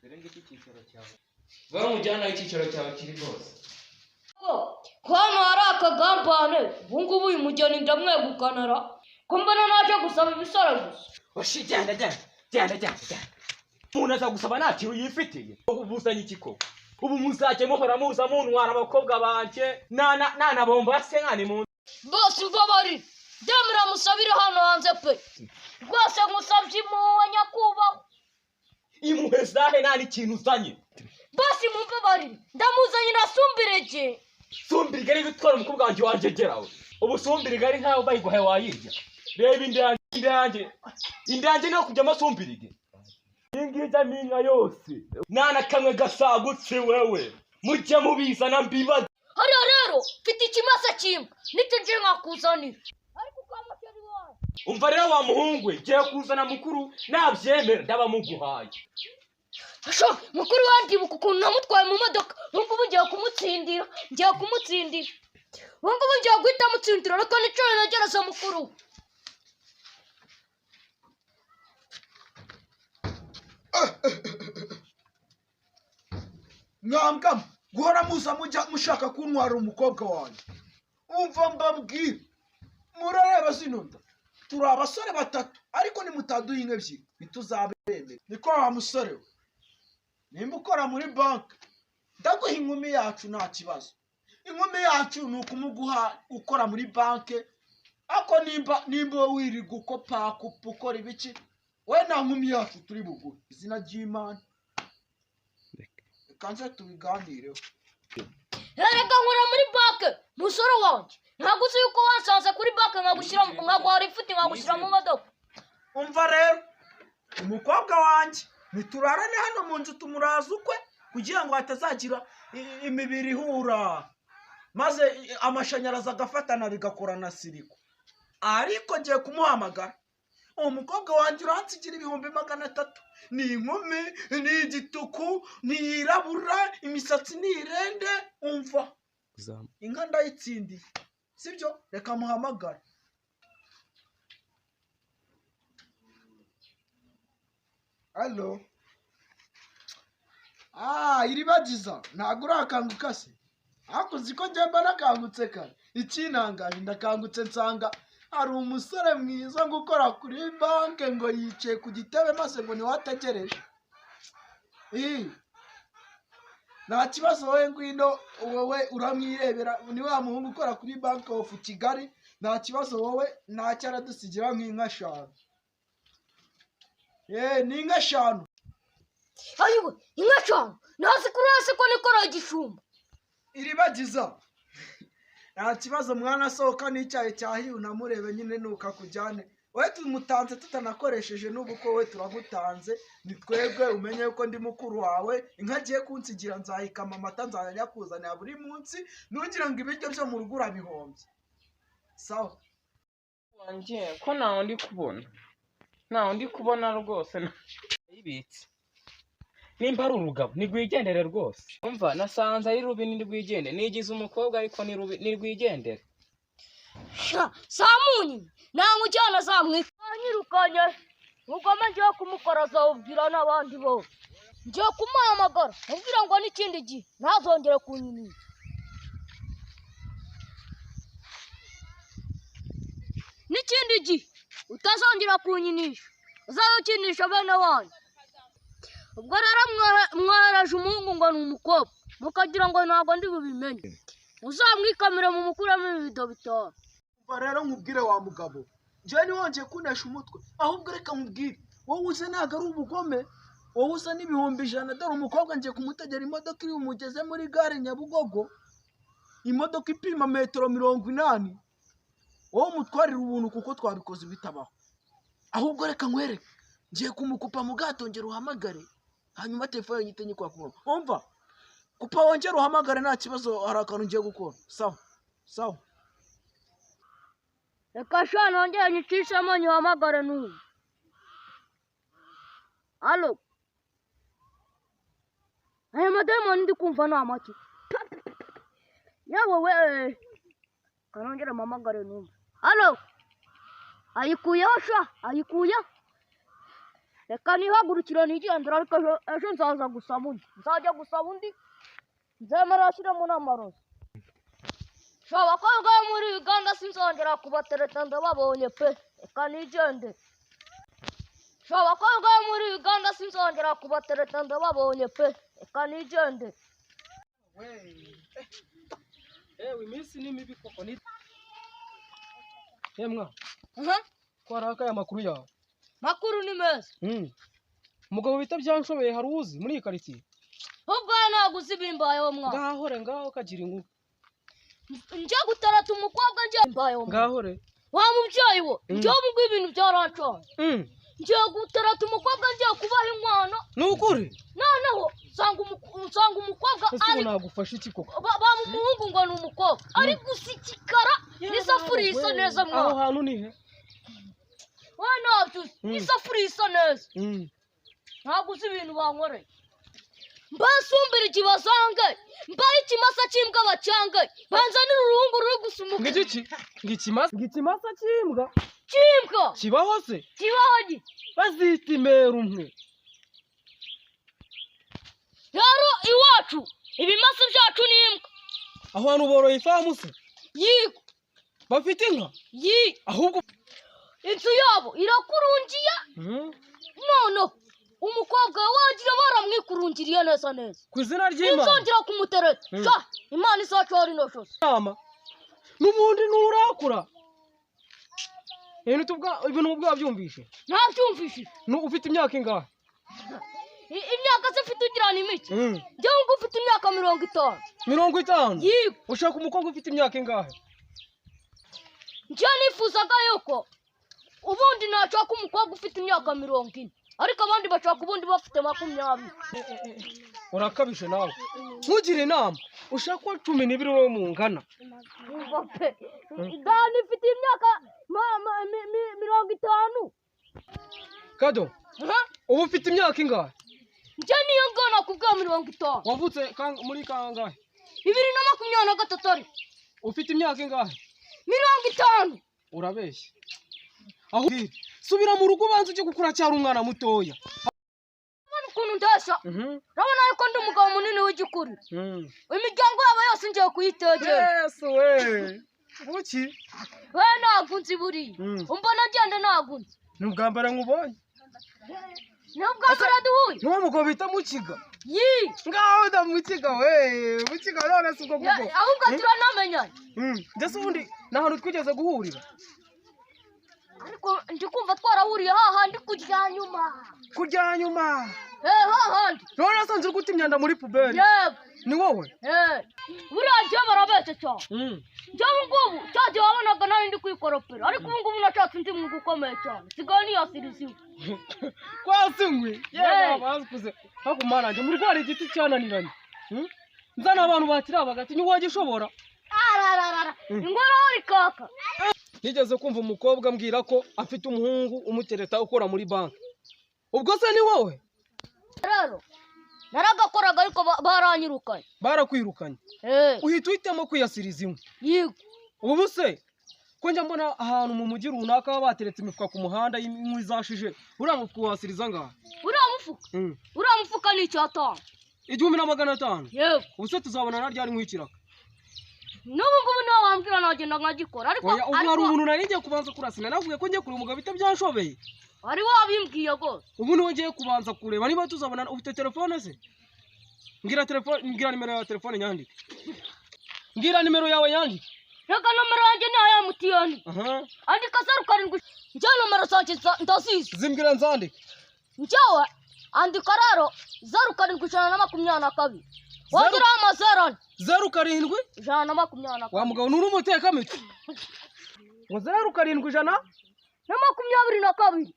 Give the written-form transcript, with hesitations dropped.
Dore ngiki icyicaro cyawe. Wowe mujyana aho icyicaro cyawe kiri rwose. Ko hano hari akagambane, ubu ngubu uyu mugeni ndamwegukana ra, ko mbona naje gusaba ibisore gusa. Oshi, genda, genda, genda, genda, genda. Umuntu aza gusaba nta kintu yifitiye. Ubu uzanye iki koko? Ubu muzajya muhora muza muntwara abakobwa banjye, nanabomba se nkani mu Bose mbabarira, ndemera musabire hano hanze pe, rwose nkusabye impuhwe nyakubahwa. Impuhwe zahe nta n'ikintu uzanye? Basi mumbabarire, ndamuzanye nasumbirege. Sumbirige ari gutwara umukobwa wanjye wanjegerawe. Ubu sumbirige ari nkaho bayiguhaye wayirya. Reba inda yanjye, inda yanjye. Inda yanjye niyo kujyamo sumbirige. Iyi ngiyi ijyamo inka yose. Nta na kamwe gasagutse wewe. Mujye mubizana mbibaze. Hariya rero mfite ikimasa cy'imbwa, nituje nkakuzanira. Ariko ukamushyira iwawe. Umva rero wa muhungu we, ngiye kuzana mukuru nabyemera ndaba muguhaye. Sho, mukuru wandibuka ukuntu namutwaye mu modoka, ubu ngubu ngiye kumutsindira, ngiye kumutsindira. Ubu ngubu ngiye guhita mutsindira, reka nicare negereze mukuru. Mwambwa guhora muza mujya mushaka kuntwara umukobwa wanjye. Umva mbabwire, murareba zino nda, turi abasore batatu ariko nimutaduha inka ebyiri ntituzabemera. Niko wa musore we, nimba ukora muri banki ndaguha inkumi yacu nta kibazo. Inkumi yacu ni ukumuguha ukora muri banki, ariko nimba wowe wirirwa ukopakupa ukora ibiki, we nta nkumi yacu turi buguhe. Izina ry'Imana, reka nze tubiganireho. Erega nkora muri banki musore wanjye, ntabwo uzi yuko wansanze kuri banki nkaguha lifuti nkagushyira mu modoka. Umva rero umukobwa wanjye niturarane hano mu nzu tumuraza ukwe kugira ngo hatazagira imibiri ihura maze amashanyarazi agafatana bigakorana siriko. Ariko ngiye kumuhamagara uwo mukobwa wanjye uransigira 300,000. Ni inkumi, ni igituku, ni yirabura, imisatsi ni irende. Umva inka ndayitsindiye, sibyo? Reka muhamagare. Allo? Ah, Iribagiza, ntabwo urakanguka se? Ariko uzi ko njye mba nakangutse kare. Ikinangaje ndakangutse nsanga hari umusore mwiza ngo ukora kuri banke ngo yicaye ku gitebe maze ngo niwe ategereje. Ii. Nta kibazo wowe ngwino, wowe uramwirebera, ni wa muhungu ukora kuri Bank of Kigali, nta kibazo wowe ntacyo aradusigira nk'inka 5. Ni inka 5. Ayiwe, inka 5 ntazi kuri hasi ko nikora igishumba. Iribagiza, nta kibazo mwana, sohoka n'icyayi cyahiye unamurebe nyine nuka kujyane. Wowe tumutanze tutanakoresheje n'ubukwe, wowe turagutanze, ni twebwe umenye yuko ndi mukuru wawe. Inka agiye kunsigira nzayikama amata nzajya nyakuzanira buri munsi, ntugire ngo ibiryo byo mu rugo urabihombye. Sawa. Wanjye ko ntawe ndi kubona, ntawe ndi kubona rwose, nayibitse. Nimba ari urugabo nirwigendere rwose. Umva nasanze ari rubi nirwigendere, nigize umukobwa ariko ni rubi nirwigendere. Sha, samunyi namujyana zamwika. Anyirukanye mugome, ngiye kumukora azawubwira n'abandi bose. Ngiye kumuhamagara mubwira ngo n'ikindi gihe ntazongere kunyinisha. N'ikindi gihe utazongera kunyinisha, uzayikinisha bene wanyu. Ubwo rero mwohereje umuhungu ngo ni umukobwa, mukagira ngo ntabwo ndi bubimenye. Uzamwikamire mu mukuremo ibibido 5. Umva rero nkubwire wa mugabo, njyewe ntiwongeye kunesha umutwe, ahubwo reka nkubwire, wowe uze ntabwo ari ubugome, wowe uze n'100,000. Dore umukobwa ngiye kumutegera imodoka iri bumugeze muri gare Nyabugogo, imodoka ipima metero 80, wowe umutwarire ubuntu kuko twabikoze bitabaho. Ahubwo reka nkwereke, ngiye kumukupa mu gato ngera uhamagare, hanyuma telefone nyite nyikora ku murongo. Umva, kupa wongere uhamagare nta kibazo, hari akantu ngiye gukora. Sawa sawa. Reka sha nongere nyicishemo nyihamagare n'ubu. Alo. Aya madayimoni ndi kumva ni amaki. Yewe we. Kanongere mpamagare n'ubu. Alo. Ayikuyeho sha, ayikuyeho. Reka nihagurukire nigendera, ariko ejo nzaza gusaba undi, nzajya gusaba undi, nzemera ashyiremo n'amarozi. Sha, abakobwa bo muri Uganda sinzongera kubatereta, ndababonye pe, reka nigendere. Sha, abakobwa bo muri Uganda sinzongera kubatereta, ndababonye pe, reka nigendere. Ewe, iminsi ni mibi koko ni Emwa. Aha. Ko harakaye, amakuru yawe? Makuru ni meza. Umugabo bita Byanshobeye hari uzi muri iyi karitsiye? Ubwo ntabwo uzi ibimbayeho mwana. Ngahore ngaho kagira inkuru. Njya gutereta umukobwa, njye mbayeho mwana. Ngahore. Wa mubyeyi we, njyewe ubu ngubu ibintu byarancanye. Ngiye gutereta umukobwa, ngiye kubaha inkwano. Ni ukuri? Noneho nsanga umukobwa Ese ubu ari nagufasha iki koko? Ba umuhungu ngo ni umukobwa ari gusa ikikara n'isafuriya isa neza. Aho Mwana, hantu ni he? wowe ntabyo uzi. N'isafuriya isa neza. Ntabwo uzi ibintu bankoreye. Mbasumbira ikibasange, mbaye ikimasa cy'imbwa bacyange, banzanire uruhungu ruri gusa umukara. Ngiki ngikimasa, ngikimasa cy'imbwa? Cy'imbwa. Kibaho se? Kibaho gi. Bazita imera umwe. Rero iwacu ibimasa byacu ni imbwa. Aho hantu boroye ifamu se? Yego. Bafite inka? Yi. Ahubwo Inzu yabo irakurungiye. Noneho umukobwa wagira baramwikurungiriye neza neza. Ku izina ry'Imana. Inzongera kumutereta, sha, Imana izacaho rino josi. Inama n'ubundi nturakura, ibintu ubwa byumvishe? Ntabyumvishije. Ufite imyaka ingahe? Imyaka se mfite ugira ni mike? Njyewe ngo ufite imyaka 50. 50? Yego. Ushaka umukobwa ufite imyaka ingahe? Njyewe nifuzaga yuko ubundi nashaka umukobwa ufite imyaka 40, ariko abandi bashaka ubundi bafite 20. Urakabije nawe, ntugire inama, ushaka uwa 12 wowe mungana. Umva pe, dani ifite imyaka 50. Kado. Aha. Ubu ufite imyaka ingahe? Njye niyo ngana kubwa 50. Wavutse muri kangahe? 2023 ariko. Ufite imyaka ingahe? 50. Urabeshya, aho subira mu rugo ubanza ujye gukura, cyari umwana mutoya. Urabona ukuntu ndeshya? Urabona yuko ndi umugabo munini w'igikuriro. Imiryango yabo yose ngiye kuyitegera. Yesu we, buki. We ntabwo unzi buriya. Umbona ngenda ntabwo unzi. Ni ubwa mbere nkubonye. Ni ubwa mbere duhuye. Ni wo mugabo bita Mukiga? Yi. Ngaho da Mukiga we, Mukiga, none si ubwo Ya, kuko ahubwo turanamenyanye. Ndetse ubundi ni ahantu twigeze guhurira. Ariko ndi kumva twarahuriye hahandi kurya nyuma. Kurya nyuma? Eh, hahandi. None nasanze uri guta imyanda muri poubelle? Yego. Ni wowe? Eh, buriya njyewe barabeshya cyane. Njyewe ubu ngubu cya gihe wabonaga nari ndi kwikoropera, ariko ubu ngubu nashatse undi mwuga ukomeye cyane, nsigaye niyasiriza inkwi. Kwasi inkwi? Hey. Yewe, bakuze hakumana njye muri rwari igiti cyananiranye. Nzana abantu bakiri bagati ntiwagishobora. Arararara, inkoraho rikaka. Nigeze kumva umukobwa ambwira ko afite umuhungu umutereta ukora muri banki, ubwo se ni wowe? Rero naragakoraga, ariko baranyirukanye. Barakwirukanye? Eh. Uhita uhitamo kwiyasiriza inkwi? Yego. Ubu se ko njya mbona ahantu mu mujyi runaka baba bateretse imifuka ku muhanda y'inkwi zashije, uriya mufuka wasiriza angahe? Uriya mufuka? Uriya mufuka ni 5,000. 1500? Yego. Ubu se tuzabona na ryari nk'ikiraka? N'ubu ngubu niwe wambwira nagenda nkagikora, ariko Oya, ubu hari ariko umuntu nari ngiye kubanza kurasina, navuye ko ngiye kureba umugabo bita Byanshobeye. Wari wabimbwiye rwose. Ubu niwe ngiye kubanza kureba niba tuzabona. Ufite telefone se? Mbwira telefone, mbwira nimero yawe ya telefone nyandike, mbwira nimero yawe yandike. Reka, nomero yanjye ni aya MTN. Aha. Andika 07. Njyewe nomero zanjye ndazizi. Zimbwira nzandike. Njyewe andika rero 07 122, wongeraho amazeru ane. 07 122. Wa mugabo nturi umutekamitwe ngo 07 100 na 22.